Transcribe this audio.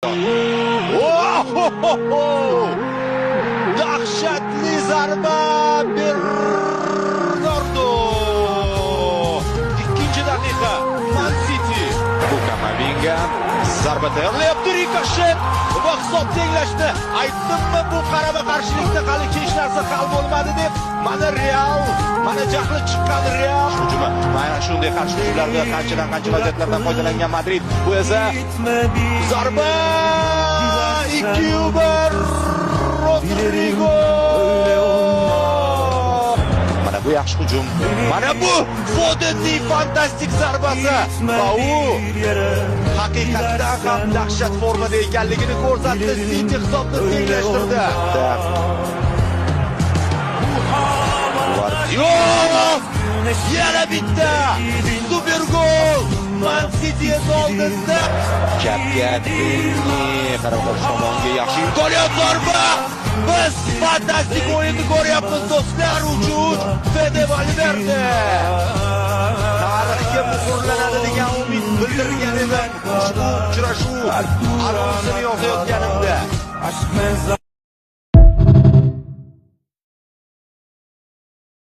Oh! Dahshatli zarba, Bernardo. Ikkinchi daqiqa, Man City. Bu Kamavinga zarba tayyorlayapti, rikoshet va hisob tenglashdi. Aytdimmi, bu qarama-qarshilikda hali hech narsa hal bo'lmadi deb. Mana Real, mana jahli chiqqan Real. Hujumi. Mana shunday qarshi hujumlarda qanchadan qancha vaziyatlardan foydalangan Madrid. Bu esa zarba, 2-1, Rodrigo. Mana bu yaxshi hujum. Mana bu Fodenning fantastik zarbasi va u haqiqatdan ham dahshat formada ekanligini ko'rsatdi. City hisobni tenglashtirdi. Gvardiol, yana bitta super gol. Man City oldinda. Chapga, qarama-qarshi tomonga yaxshi imkoniyat, zarba. Biz fantastik o'yinni ko'ryapmiz, do'stlar. 3-3, Fede Valverde. Tarixga muhrlanadi degan umid bildirgan edim ushbu uchrashuv anonsini yozayotganimda.